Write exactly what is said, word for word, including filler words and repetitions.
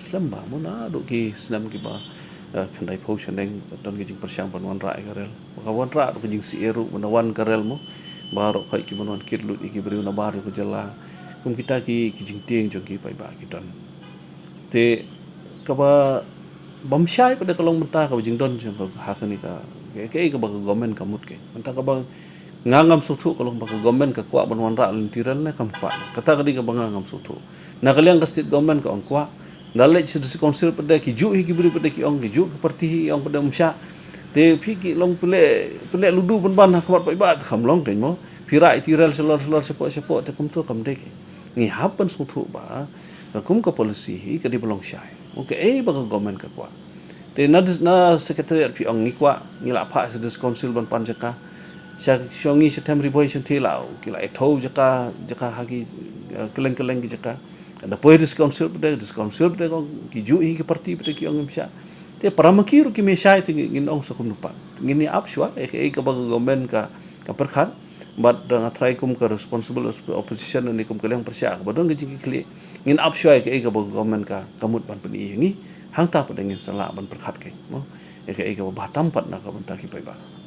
slem ba mo, naduh ki snem kiba, eh, khyndai phew shaneng don ki jingpyrshang ban wanrah ïa ka rel. Ba ka wanrah ruh ka jingsyier ruh ban wan ka rel mo. Baroh khoit ki ban wan kit lut ïa ki briew nabar ïa ka jylla. Kum kita ki, ki jingtieng jong ki paidbah ki don. Te kaba bym shai pat de ka long mynta kaba jingdon jong ka ha kane ka, ka, ka, kaba ka government ka mut ka. Mynta kaba nga ngam sngewthuh ka long ba ka government ka kwah ban wanrah lynti rel ne kam kwah. Kata ka dei kaba nga ngam sngewthuh. Na ka liang ka state government ka ong kwah. Da leit sha district council pat de ki juh hi ki briew pat de ki ong, ki juh ki party hi ong pat de ym shah. Te phi ki long phi leh, phi leh ludu pynban ha khmat paidbah te kam long kein mo. Phi rah ïa ki rel shalor shalor shapoh shapoh te kumto kam dei kein. Ngi hap ban sngewthuh ba ka kum ka policy hi ka dei ba long shai. Mo, kaei ba ka government ka kwah. Te na dis-, na secretariat phi ong ngi kwah, ngi la phah sha district council ban pan jaka. Sha, sha ngi sha Them Ri Bhoi sha Them Ri Law, ki la ïathuh jaka, jaka ha ki, eh, kylleng kylleng ki jaka. Da poi district council pat de, district council pat de ki juh hi ki party pat de ki ong ym shah. Te para ma ki ruh kim shai te ngin ong sa kumno pat. Ngin ïa ap shuwa, eh, kaei kaba ka government ka, ka pyrkhat. Bad, eh, nga tharai kum ka responsible opposition ne kum ka liang pyrshah kaba don ka jingkitkhlieh. Ngin ap shuwa ïa kaei kaba government ka, ka mut ban pyni ïa ngi. Hangta pat de ngin sa lah ban pyrkhat kein mo. Ïa kaei kaba bha tam pat na ka bynta ki paidbah.